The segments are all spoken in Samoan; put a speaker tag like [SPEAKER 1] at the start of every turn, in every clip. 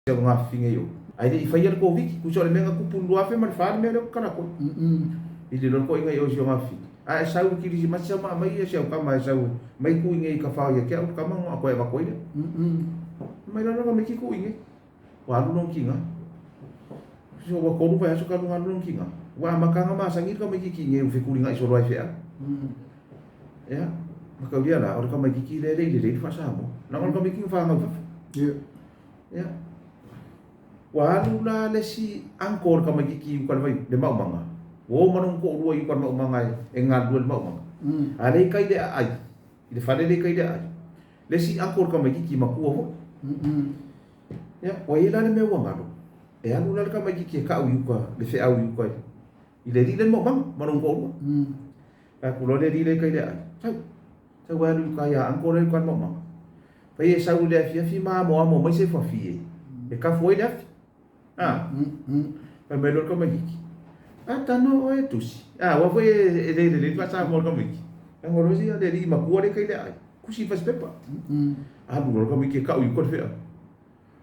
[SPEAKER 1] Te ngā i o. Ai le i whaia le Koviti, kusa o le mea nga kupu 2004 le mea leo kala koe. I le lolo koe ngai o si o ngā whinga. A e sau ki risi mati sau maa mai ia si au kama e sau mai ku inge i ka whao ia kia u kama ngoa koe wa koe le. Mai lalo ka meki ku inge. Wa alu long ki ngā. So wa koru vai aso ka lunga alu long ki ngā. Wa makanga masangi ka meki ki inge u whekuri ngā isolo ai whea. Ia, makauria la, o le ka mai ki le le i le le i whasaamo. Nanga o le ka meki ngā whangau whawha.
[SPEAKER 2] Ia.
[SPEAKER 1] Ia. Ua alu la le isi uncle o le tamaititi i uka le vai, le maumaga. Ua o ma lona toalua i uka le maumaga e, e galulue le maumaga. A lea i kai le aai, i le fale lea i kai le aai. Le isi uncle o le tamaititi matua foi. Ia, ua i ai la le mea ua galo, e alu la le tamaititi e kau i uka, le feau i uka i le alii lea le maumaga ma lona toalua. Fai atu loa le alii lea i kai le aai, Sau, sau e alu i uka ia uncle lea i uka le maumaga. Fai e sau i le afiafi ma amoamo mai se fafie e kafu ai le afi. A, fai mai loa le tamaititi, A tano oe e tusi. A, aua foi e le lelei le faa-Samoa o le tamaititi. Leaga o le isi le alii matua lea e kai le aai, tusi i fasipepa. Alu loa le tamaititi e kau i uka le feau.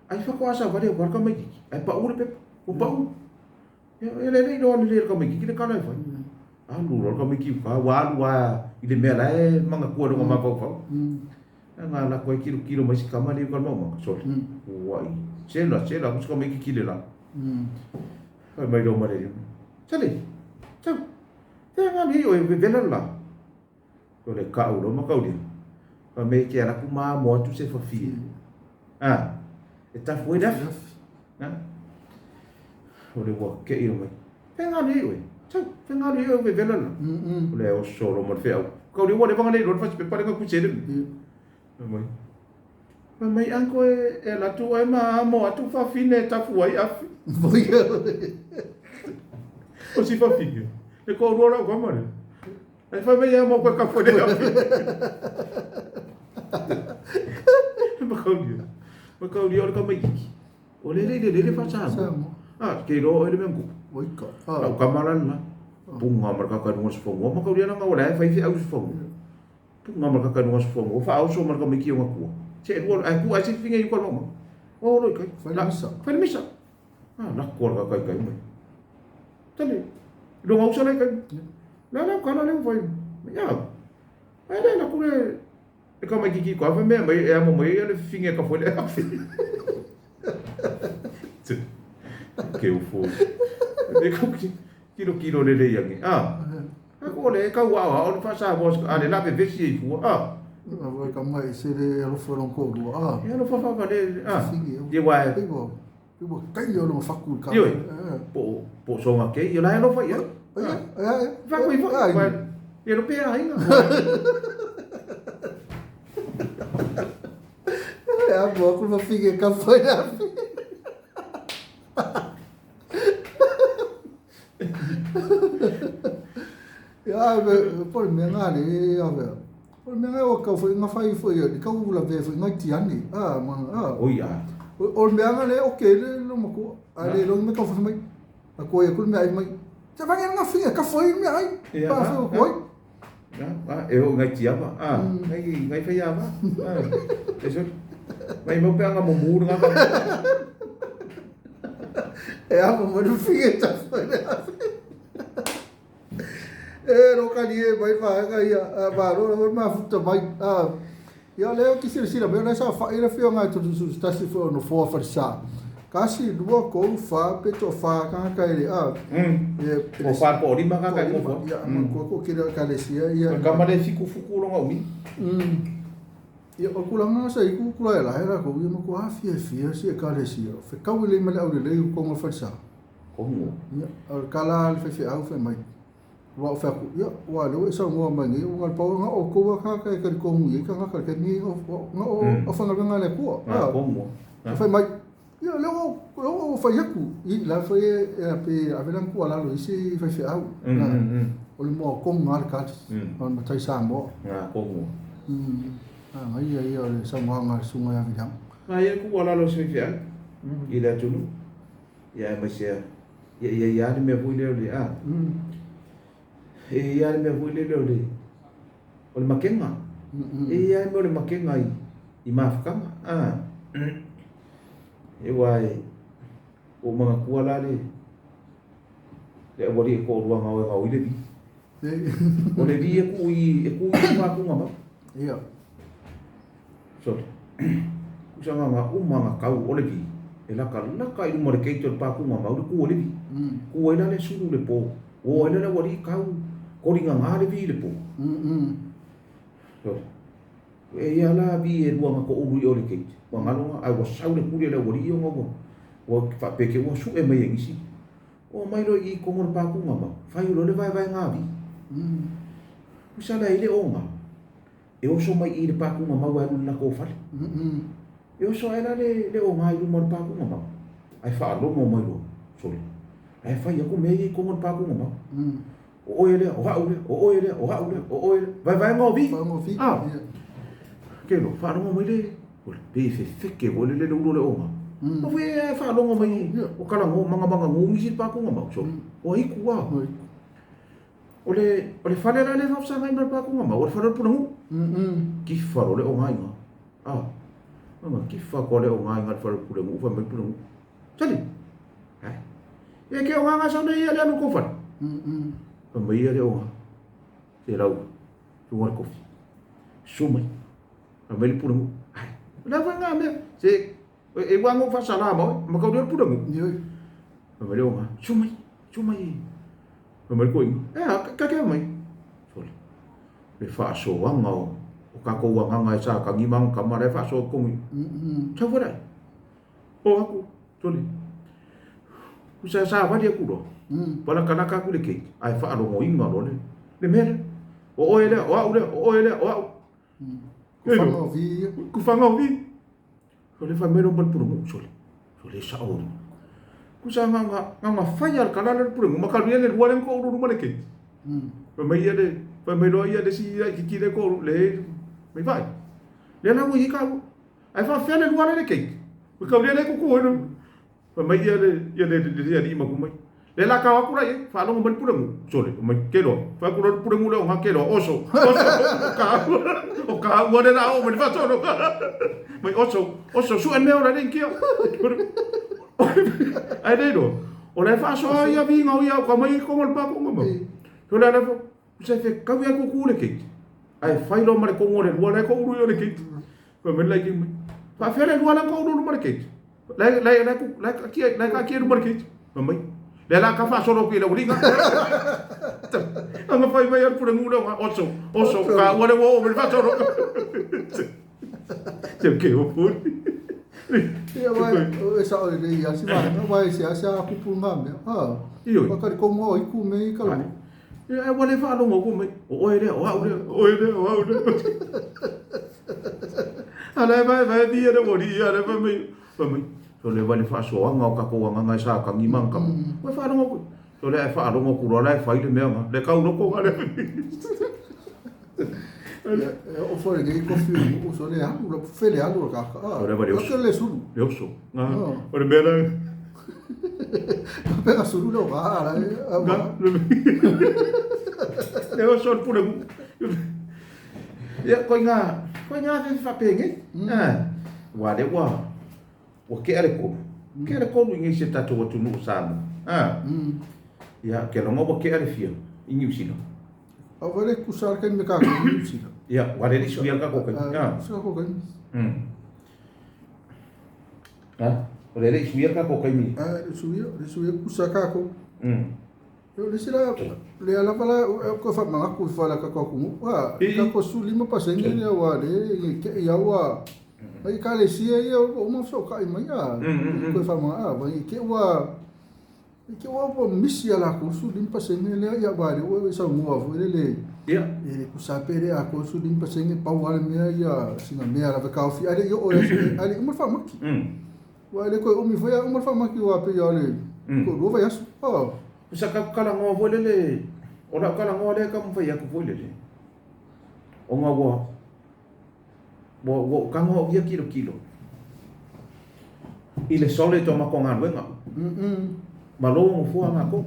[SPEAKER 1] Ai faatoa savali atu lava le tamaititi, ae pau le pepa, ua pau. E lelei loa lelei le tamaititi le tala e fai. Alu loa le tamaititi i uka, ua alu lava i le mea la e manatua i lona mafaufau. Nga lako ai kilokilo mai si tama lea i uka i le maumaga. Sole, uai, sela, sela aku si tamaititi le la. Fai mai loa ma le alii, Sale, sau, fea nga nei oe vevela le la. O le kau loa ma kaulia. Fai mai e ke ala atu ma amo atu se fafie. A, e tafu ai le afi. A, o le ua kei o mai. Fea nga nei oe, sau, fea nga nei oe vevela le la. O le oso loa ma le feau. Kaulia ua leva ona le iloa le fasipepa lea na tusi ai le mea. Fai mai, fai mai uncle e, e alu atu oe ma amo atu fafine e tafu ai afi. O si fafine, le toalua lau tama lea. Ae fai mai ia mo koe ka fai le afi. Makaulia. Makaulia o le tamaititi. O le le le le faa-Samoa. Ah, ke iloa oe le mea na tupu.
[SPEAKER 2] Oika.
[SPEAKER 1] Lau tama la lena. Puga ma le kaka i luga o le sifanua. Makaulia leaga o la e fai feau i sifanua. Puga ma le kaka i luga o le sifanua. Faaoso ma le tamaiti i ona tua. Se lua, ae tu ae se fifiga i uka o le maumau. O lo i kai.
[SPEAKER 2] Fai le misa.
[SPEAKER 1] Fai le misa. Ah, lako le kaka i kai mai. Tali, lona usa la i kai. La la kala le fai. Ia. Ai le la kule e ka mai kiki ko fa mea mai e amo mai le fifiga ka foi le afi. Ke ufo. E ko ki kilo kilo le le yangi. Ah. A ko le ka wa wa o fa sa mo a le la ve vesi e fua. Ah.
[SPEAKER 2] Ua ka mai se le alofa lon ko lua. Ah.
[SPEAKER 1] E alofa fa fa le. Ah. Ye wa.
[SPEAKER 2] Ua kai o lona faku i ka.
[SPEAKER 1] Ioe, po po songa kei, ia la e alofa i ai. Faku i foi. Ia lo pea aiga.
[SPEAKER 2] E a mo ku ma fige ka foi na. Ia me po le mea ngā le a vea. O le mea ngai o kau foi nga fai foi i kau la ve foi ngai tiani. Ah ma ah.
[SPEAKER 1] Oi a.
[SPEAKER 2] O le mea nga le o ke le lo maku. A le lo me kau foi mai. A ko ia ku le mea ai mai. Te vange nga finga ka foi mea ai. Pa foi o koi.
[SPEAKER 1] Ah, e o ngai tiava. Ah, ngai ngai fai ava. Ah. E so. Mai mo pe anga mo mu nga ka.
[SPEAKER 2] E a mo mo finga ta foi. E lo kani e mai vaega ia, a malo lava le mafuta mai. A, ia lea ou te silasila mai, o lea sa fa'i le afioga e Toelusulusutasi foi o nofoa falesa. Tasi, lua, tolu, fa, pe toafa tagata e le, a,
[SPEAKER 1] e, Po fa po lima tagata e nofoa.
[SPEAKER 2] Ia, ma koe ko kele o ekalesia ia.
[SPEAKER 1] O le tama lea e fiku fuku lona umi.
[SPEAKER 2] Ia, o le tulaga sa i ku kula e lae lakou ia ma kua fiafia si ekalesia. Fetau lelei ma le aulelei o totonu o le falesa.
[SPEAKER 1] Kongo.
[SPEAKER 2] Ia, o le tala a le faifeau fai mai, ua ou fai atu, ia, ua lea ua e saunoa mai nei, ua pau na outou a tagata e talitonu i ai tagata i le taimi nei, na o aufaigaluega a le Atua.
[SPEAKER 1] Ah, Kongo.
[SPEAKER 2] Fai mai, ia, lea ua lea ua ou fai atu, i la foi e pe ave lana tuualalo i isi faifeau. O le moa Kongo a le kali, o le matai Samoa.
[SPEAKER 1] Ah, Kongo.
[SPEAKER 2] Ah, ia ia o le saunoaga a le susuga ia Viliamu.
[SPEAKER 1] Ah, ia tuualalo i se faifeau i le atunuu. Ia aemaise a ia ia ia le mea foi lea o le a. E ia le mea foi lea o le o le makega. E ia le mea o le makega i i mafutaga. A. E ua e ua manatua la le le aualii e toalua na o e gaoi le vi. O le vi e tuu i e tuu i pākuga mau.
[SPEAKER 2] Ia.
[SPEAKER 1] Sorry. Kusa nga uma nga kau o le vi. E laka laka i luma o le keiti o le pākuga mau le ku o le vi. Ku ai la le sulu le po. Ua o ai la le aualii kau koliga ga le vi i le po. Sorry. E ia la vi e lua na toulu i o le keiti. Ua galo na, ae ua sau le tuli a le aualii ona ua ua faapea ke ua sue mai e nisi. Oo mai loa i i tonu o le pākuga mau, fai loa le vaevaega vi. Usa la i le oga, e oso mai i le pākuga mau e alu i le latou fale. E oso ae la le, le oga i luma o le pākuga mau, ae faalogo mai loa, sole, la e fai atu mea ia i tonu o le pākuga mau. O oe lea, o au lea, o oe lea, o au lea, o oe lea. Vaevaega o vi.
[SPEAKER 2] Vaevaega o vi.
[SPEAKER 1] Ah. Ke lo, faalogo mai le, o le pe fefeke foi le le ulo le oga. O foi e faalogo mai o kalago mangamanga ngu nisi le pākuga mau. Sole, o iku a. O le fale la le faafesagai ma le pākuga mau, o le fale o le pulenuu. Kifa lo le oga iga. Ah. Anga kifa ko le oga iga le fale o le pulenuu, fai mai le pulenuu. Sali. Ai. E ke oga nga sau nei ia le alu kou fale. Fai mai ia le oga. Se lau. Tunga le kofi. Susu mai. Fai mai le pulenuu. Ai. O le a foi ngā mea. Se e ua ngou faasala ma oe, ma kau le pulenuu. Fai mai le oga. Susu mai. Susu mai. Fai mai le toeaina. E a, ka ke mai. Sole. Le faasoaga o o tatou agaga e sa tagi ma kama la e faasoa tonu i. Sau foi lai. O aku, sole. Kusa savali aku loa. Palakalaka aku le keiki, ae faalogoina loa le le mea lea. O oe lea, o au lea, o oe lea, o au.
[SPEAKER 2] Kufaga o vi ia.
[SPEAKER 1] Kufaga o vi. Sole fai mai loa ma le pulenuu, sole. Sole sao le. Kusa nga nga nga nga fai a le kalala le pulenuu, ma kalu ia le lua lea na toulu i luma le keiki. Fai mai ia le, fai mai loa ia le isi laitiiti lea e toulu, le mai vaai. Lea la ua i ai taua. Ae faafefea le lua lea le keiki? Ua tau lea le tutu ai le. Fai mai ia le ia le le alii matua mai. Le la kao atu la i ai, faalogo mai le pulenuu, sole, mai ke loa. Fai atu loa le pulenuu lea o ngā ke loa, oso, oso, o ka o ka ua le la o mai le faasolo. Mai oso, oso, sue mea o la le kia. Ai le loa, o la e faasoa ia viga o ia o ka mai i kongo le pākuga mau. So le ala fo, se fe kau ia kuku le keiki. Ae fai loa ma le kongo le lua la e koulu i o le keiki. Fai mai le laiti mai. Faafefea le lua la koulu luma le keiki. La la la la ka la ka kia luma le keiki. Fai mai. Le la ka faasolo atu i le aualiga. Anga fai mai a le pulenuu lea o oso, oso, ka ua le ua oo mai le faasolo. Se ke o puli.
[SPEAKER 2] Ia vai, e sao e lei ia si vaega, vai se asa a kupu ngā mea. Ah.
[SPEAKER 1] Ioe.
[SPEAKER 2] Whakariko ngoa o iku me i kalamu.
[SPEAKER 1] Ia e ua le faalogo ku mai. O oe lea, o au lea, o oe lea, o au lea. A la e vae vae via le aualii ia le fai mai, fai mai. So le vai le faasoaga o tatou agaga e sa tagi ma kama. Ua faalogo ku. So le ae faalogo ku loa la e fai le mea nga. Le kau loko nga le.
[SPEAKER 2] E o foi nei kofi o so le alu, la fele alu la kaka. Ah.
[SPEAKER 1] O le vai le oso.
[SPEAKER 2] Le sulu.
[SPEAKER 1] Le oso. Nga. O le mea la.
[SPEAKER 2] Pega sulu le o ga la.
[SPEAKER 1] Nga. Le oso le pule. Ia koe ngā, koe ngā fe whapenge. Ah. Ua le ua, ua kea le kolu. Kea le kolu i ngei se tatou atunuu o Samoa. Ah. Ia, ke longa ua kea le fia i Niu Sila.
[SPEAKER 2] A vai le kusa le kaimi ka ko Niu Sila.
[SPEAKER 1] Ia, ua le lisu ia ka ko kai. Ah.
[SPEAKER 2] Sa ko kai.
[SPEAKER 1] Ah, o le lisu ia ka ko kai mi.
[SPEAKER 2] Ah, le suia kusa ka ko. Yo le sila le ala pala ko fa manga ku fa la ka ko ku. Ah, ka ko su lima pasenge le wa le ke ia wa. Ai ka le sia ia o mo so ka i mai a. Ko fa manga a vai ke wa ke wa po misi ala ko su lima pasenge le ia wa le o sa mo wa le le.
[SPEAKER 1] Ia.
[SPEAKER 2] E le kusa pere a ko su lima pasenge pa wa le mea ia singa mea la ka fi ale yo o ale uma fa maki. Wa le ko o mi foi uma fa maki wa pe ia le. Ko lo vai asu. Ah.
[SPEAKER 1] Sa ka kala ngoa foi lele. O lau kala ngoa le ka mwhai aku foi lele. O ngā ua, ua, ua ka ngoa ia kilo kilo. I le sole tō mako ngā luenga. Ma lo ngo fua ngā kou.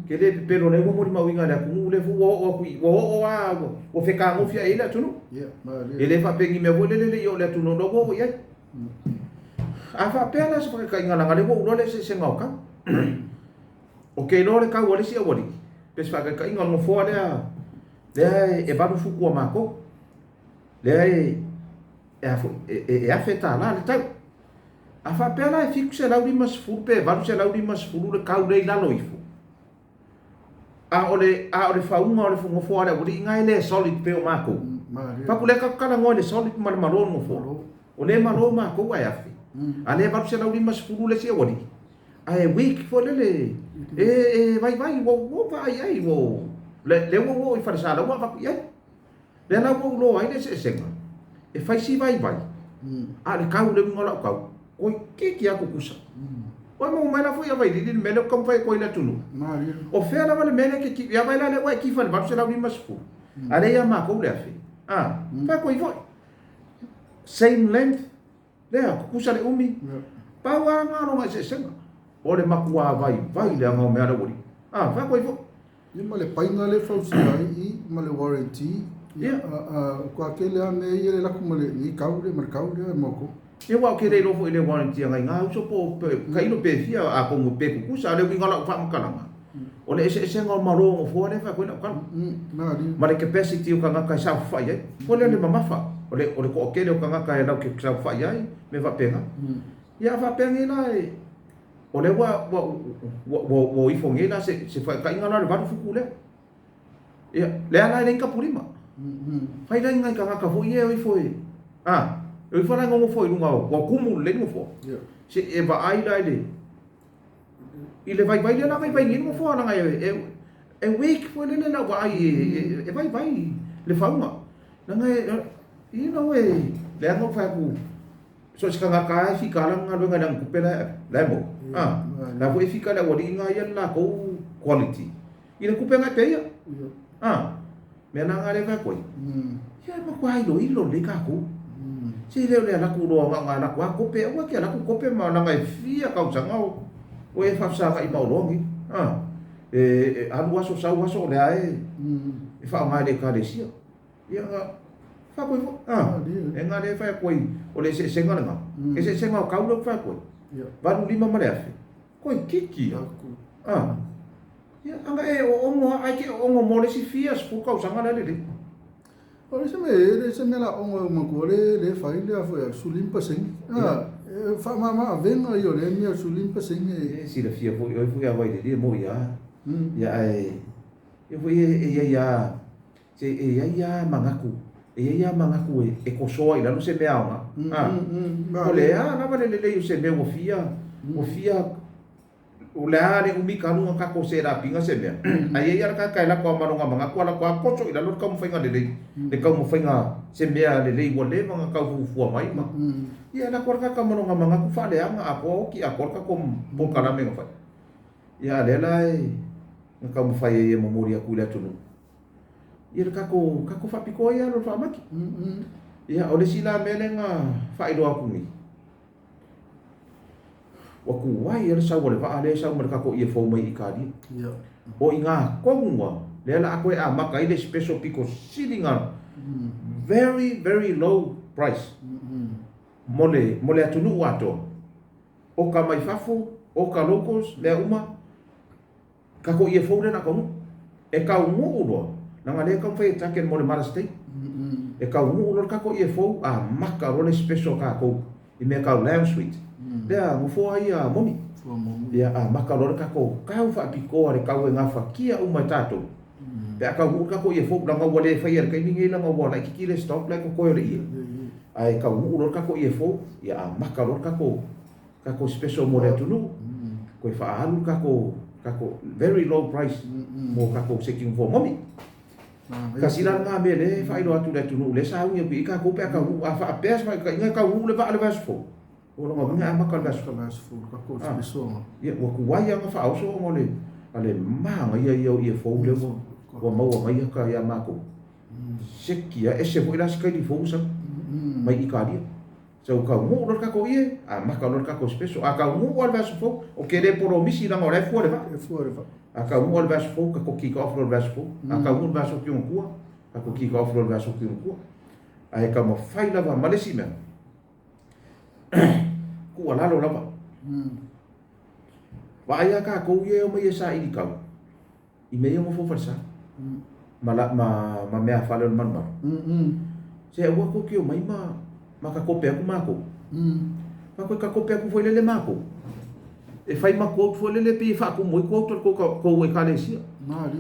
[SPEAKER 1] Ke le pepelo le ua mori mauinga le aku ngu le fu ua o aku i, ua o a, ua, ua wheka ngofia e le atunu.
[SPEAKER 2] Ia, ma le.
[SPEAKER 1] E le whapengi mea foi lele le i o le atunu no ua o i ai. A faapea la se faakaikaiga leaga lea ua ou iloa le eseesega o kau. O ke iloa le kau a le isi aualii, pe se faakaikaiga o le nofoa lea lea e 8 futu a matou. Lea e e a foi e $1,000 le tau. A faapea la e 750 pe 850 le kau lea i lalo ifo. A o le a o le fauga o le nofoa a le aualii na e le solid pei o matou. Fai atu lea tatou talanoa i le solid ma le malo o le nofoa. O lea e malo matou ae afe. A lea e 850 le isi aualii. Ae weak foi lele e e vaivai ua ua vaai i ai ua lea ua ou oo i falesa la ua avatu i ai. Lea la ua ou iloa ai le eseesega e fai si vaivai a o le kau le uiga o lau kau toeitiiti lava tutusa. Ua maua mai la foi ia Vailili le mea lea ou te taumafai atu ai i le atunuu. O fea lava le mea lea e te ki, ia vaai la lea ua e kifa i le 850, a lea ia matou le 1,000. A, fai atu ai foi. Same length, lea, tutusa le umi. Pau lava lena o lona eseesega. O le matua vaivai leaga o mea a le aualii. A, fai atu ai foi.
[SPEAKER 2] Ia ma le paiga lea e fausia ai i ma le warranty. Ia, ua tele lava mea ia le laku ma le nei kau lea ma le kau lea ma outou.
[SPEAKER 1] Ia aua ou te le iloa foi i le warranty a nai na uso po o tailo pe fia atonu pe tutusa. A o le uiga o lau faamatalaga, o le eseesega o malo o nofoa lea e fai atu ai lau tala. Ma le capacity o tagata e saofafai ai. Foi lea le mamafa o le o le toatele o tagata e latou te saofafai ai, mea faapena. Ia a faapea nei la e O lea ua ua ua ua ua o ifo nei la se se faitaiga la o le 8 futu lea. Ia, lea la e leai ni tapulima. Fai la i nai tagata foi ia e o ifo e a, e o ifo la e nonofo i luga o ua tumu lelei le nofoa. Se e vaai la i le i le vaivai lea la vaivai nei le nofoa leaga e e e weak foi lele lau vaai e e vaivai le fauga. Leaga e you know e leaga ou fai atu So o se tagata lava e fika lana galuega i lana tupe la e ave, la e maua. A, la foi e fika le aualii na ia le latou quality i le tupe na e pay ia. A, mea la na lea e fai atu ai. Ia e matua iloilo lelei tatou. Se le o le alu atu loa na ona alu atu lava kope, aua e te alu atu kope ma leaga e fia tausaga o o e faafesagai ma oloa nei. A, e alu aso sau aso o lea lava e faaaoga e le Ekalesia. Ia, fai atu ai foi. Ah, e nga lea e fai atu ai, o le eseesega lena. Eseesega o kau lea ou te fai atu ai. 8 5 ma le 1,000. Toeitiiti ia. Ah. Ia, aga e oogo lava, ae te oogo mo le isi fia sefulu tausaga la e lelei.
[SPEAKER 2] O le isi mea, e le se mea la ogo e matua le le fai le foi a 15%. Ah, e faamama avega ia o le mea 15%.
[SPEAKER 1] E silafia foi oe foi a Vailili e moi lava. Ia ae ia foi e i ai lava Se e i ai lava manatu, e i ai lava manatu e, e kosoa i lalo se mea aoga. A, o le a lava le lelei o se mea ua fia, ua fia, o le a le umi talu ona tatou selapiga se mea, ae i ai lava le tagata e lako lava ma lona manatu, a lako lava koso i lalo le taumafaiga lelei, le taumafaiga se mea lelei ua leva ona tau fuafua mai ma, ia e lako lava le tagata ma lona manatu faaleaga atoa, oti atoa le tatou polokalame na fai. Ia a o lea la e na taumafai ai e momoli atu i le atunuu, Ia le tatou, tatou faapitoa ia alo faamati. Ia o le isi la mea lea na faailoa atu nei, ua tuai lava le sau a le vaa lea e sau ma le tatou ie fou mai Italia. O i ina tonu lava lea o le a toe amata ai le special pito sili na very very low price mo le, mo le atunuu atoa. O ka mai fafo, o ka locals, mea uma, Tatou ie fou lea na taunuu. E taunuu loa, leaga lea e taumafai e target mo le Mother's Day. E taunuu loa le tatou ie fou, amata loa le special a tatou i mea tau lounge suite. Lea nofoa ia moni. Ia amata loa le tatou tau faapitoa le tau e gafatia uma e tatou. Pe a taunuu le tatou ie fou, leaga ua le faia i le taimi lenei leaga ua laitiiti le stock la e totoe o le ie. Ae taunuu loa le tatou ie fou, ia amata loa le tatou tatou special mo le atunuu, toe faaalu le tatou tatou very low price mo tatou setting for moni. Tasi la lena mea lea e faailoa atu i le atunuu lea e sauni atu i ai tatou pe a taunuu, a faapea se faataitaiga e taunuu le vaa i le vaiaso fou, o lona uiga e amata i le vaiaso fou. Ia ua tuai lava ona faaoso ona o le o le manaia ia o ie fou lea ua ua maua mai ata ia matou. Seki lava, ese foi la se kaili fou ua sau mai Italia. So taunuu loa le tatou ie, amata loa le tatou special. A taunuu lava le vaiaso fou, ou te le polomisi leaga o la e fua le vaa. E fua le vaa. A taunuu lava le vaiaso fou, tatou kick off loa le vaiaso fou. A taunuu le vaiaso atu i ona tua, tatou kick off loa le vaiaso atu i ona tua. Ae taumafai lava ma le isi mea, tuualalo lava. Vaai lava tatou ia e omai e saili kau i mea ia o gofo falesa ma la ma ma meafale o le malumalu. Se aua tou te omai ma ma takope atu matou. Matou te takope atu foi lele matou e fai ma quote foi lele pei e faatumu ai quote a le tou Ekalesia.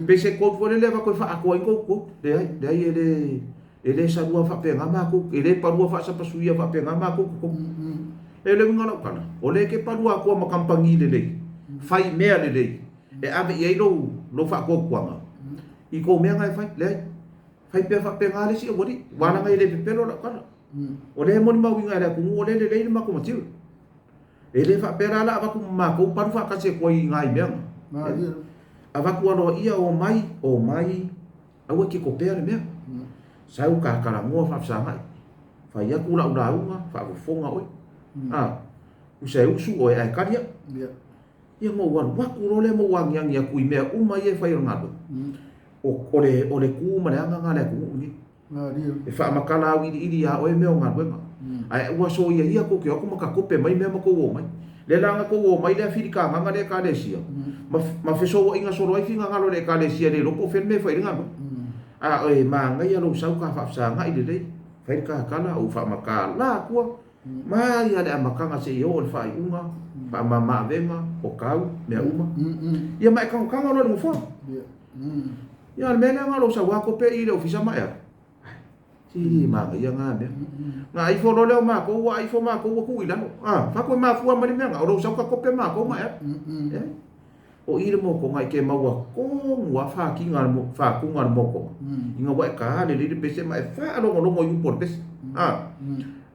[SPEAKER 1] Pei se quote foi lele avatu e faaatoa ai tou quote. Leai, leai e le E le salua faapena matou, e le palua faasapasuia faapena matou totogi. E le uiga o lau tala, o lea e te palua atua ma kamupani lelei, fai mea lelei, e ave i ai lou, lou faatuatuaga i tou mea na e fai. Leai, fai pea faapena le isi aualii, aua leaga e le pepelo lau tala. O lea e molimauina e le atunuu o lea e lelei le matou material. E le faapea la la avatu ma matou palu faatasi atu ai i nai mea na. Avatu aloaia, omai, omai. Aua e te kopea le mea. Sau ta talanoa faafesagai. Fai atu lau lauga, faafofoga oe. A, usa e usu oe ae tali au. Ia ona ou alu atu loa lea ma ou agiagi atu i mea uma ia e fai o le galuega. O le, o le tu ma le aga lena a le atunuu lenei. E faamatala auiliili ia oe mea o galuega. Ae ua soia ia tou te o atu ma takope mai mea ma tou omai. Lea la na tou omai lea filitagaga le Ekalesia, ma, ma fesouaiga solo ai finagalo o le Ekalesia e le iloa po o fea le mea e fai ai le galuega. A e manaia lou sau ta faafesagai lelei, fai le ta tala, ou faamatala atua, mai lava le amataga seia oo i le faaiuga, faamama avega, o tau, mea uma. Ia ma e tagotago loa i le nofoa. Ia o le mea lea na o lou sau lava kope i le ofisa ma e alu. Se le manaia na mea. Na ifo loa lea o matou, ua ifo matou ua tuu i lalo. Ah, fa koe mafua mai le mea na, o lou sau ka kope matou ma e alu. Eh? O i le mokoga i ke maua tonu a whākinga whākunga le mokoga. Inga ua e ka le lele pese ma e whaalongolongo i upu o le pese. Ah.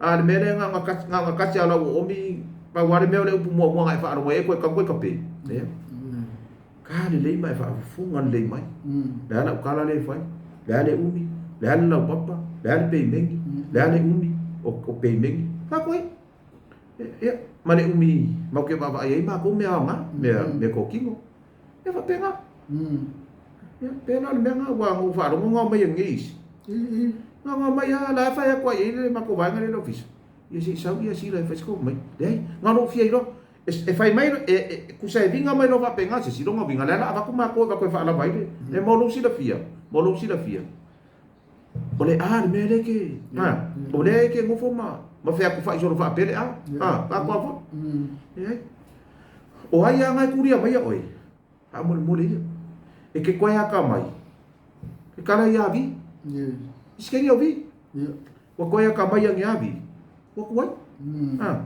[SPEAKER 1] A le mea lea nga nga kasi a lau o omi, pa ua le mea o le upu mua mua nga e whaalongo e koe kau koe ka pe. Eh? Ka lelei ma e faafofoga lelei mai. Le a lau kala lea e fai, le a le umi, le a le laupapa, le a le peimeni, le a le umi o, o peimeni. Faakoe. Ia, ma le umi mau ke vaavaai ai makou mea aoga, mea, mea tokino. Ia faapena. Ia, pēlā le mea ngā, ua ngou faalogo ngā mai e nei isi. Ngā ngā mai a, la e whai atu ai e le mako vaenga le ofisa. Ia se i sau ia sila e whai se mai. Leai, ngā lou fia iloa. E fai mai, e kusa e viga mai loa faapena se isi lona uiga, lea la avatu matou e avatu e faalava ai le, e mo lou silafia, mo lou silafia. O le a le mea lea ke, ha, o lea e ke nofo ma, ma featufai solo faapea le a, ha, faatoa foi. Leai. O ai lava e kulia mai ia oe, faamolemole ia. E ke koe akamai, e kala ia vi. Isikeni o vi. Ua koe akamai ange a vi. Ua kuai. Ha.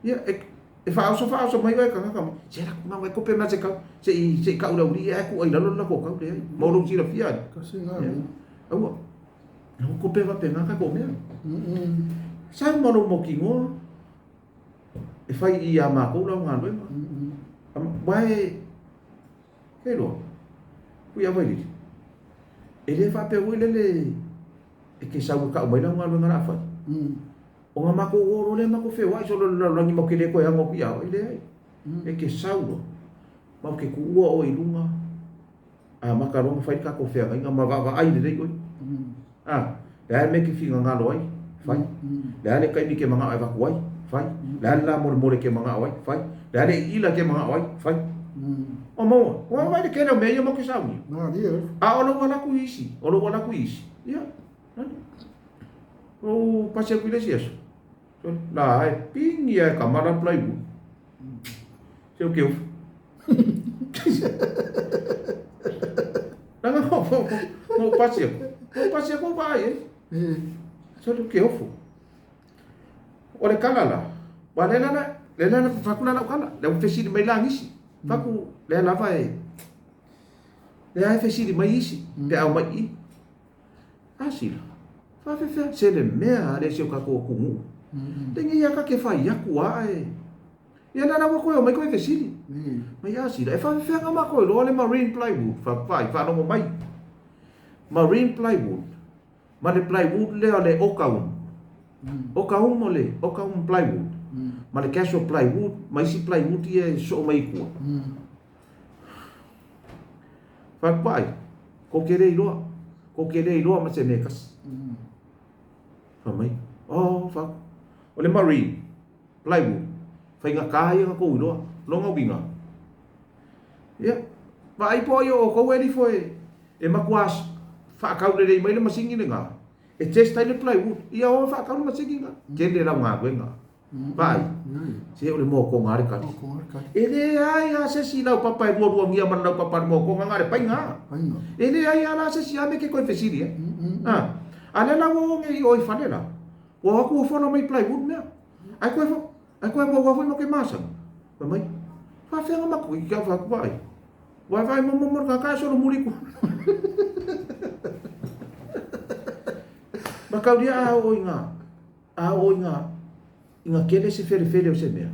[SPEAKER 1] Ia, e, e faaoso faaoso mai oe kanaka mai. Se la kuma e kope ma se kau. Se i, se i kau lau li e ku ai lalo la ko kau le ai. Mo lou silafia ai.
[SPEAKER 2] Kasi ngā mea.
[SPEAKER 1] Aua. Na kope wa pe ngā ka ko mea. Sau ma lou mokingoa. E fai i a mākou lau galuega. Wae, ke loa, pui a vailili. E le faapea foi lele e ke sau e kau mai lau galuega la a fai. O nga makou o loa lea makou feoai solo i le lalolagi matou te le toe ago atu ia oe, leai. E ke sau loa, matou te tuua oe i luga, amata loa ona fai le tatou feagaiga ma vaavaai lelei oe. A, le a le mea e te finagalo ai, fai. Le a le taimi e te manao e avatu ai, fai. Le a le la molemole e te manao ai, fai. Le a le iila e te manao ai, fai. O maua, ua vaai le tele o mea ia matou te saunia. A o lou ala atu i isi, o lou ala atu i isi, ia, nani. Lou pasi atu i le isi aso, la e pigi a e kamala plywood. Se o ke ofu. Langa mo mo mo pasi aku. Mo pasi aku vaai ai. Se o ke ofu. O le kala la. Wa le la la le la la faku la lau kala. Le u fesili mai la ngisi. Faku le lava e le ai fesili mai isi pe au mai i. Asila. Faafefea se le mea a le se o kakou atunuu. Tengi ia ka ke fai aku a e. Ia la la ua koe omai koe fesili. Mai Asila, e faafefea nga makou iloa le marine plywood, faafai, faalogo mai. Marine plywood, ma le plywood lea o le okaum. Okaum o le okaum plywood, ma le casual plywood, ma isi plywood ia e sosoo mai i tua. Faafai, kou te le iloa, kou te le iloa ma se mea e tasi. Fai mai, oh, fa, o le marine plywood. Faigata ia ona tou iloa. Lona uiga, ia, vaai po o ai o outou e alifo e matua faatau lelei mai le masini lena, e test ai le plywood. Ia o e faatau le masini lena. Tele lau galuega. Vaai, se o le mokoga lava le kali. E leai lava se isi laupapa e lualuagia ma le laupapa a le mokoga, na o le paiga. E leai lava la se isi a mea e te toe fesili ai. A lea la ua o nei i o i fale la, ua o atu ua fola mai plywood mea. Ae toe ae toe maua foi ma ke masani. Fai mai, faafefea ona matou toeitiiti fai atu vaai. Vaevae momomo le tagata ae solomuli atu. Mataulia a oo ina a oo ina ina tele se felefele o se mea.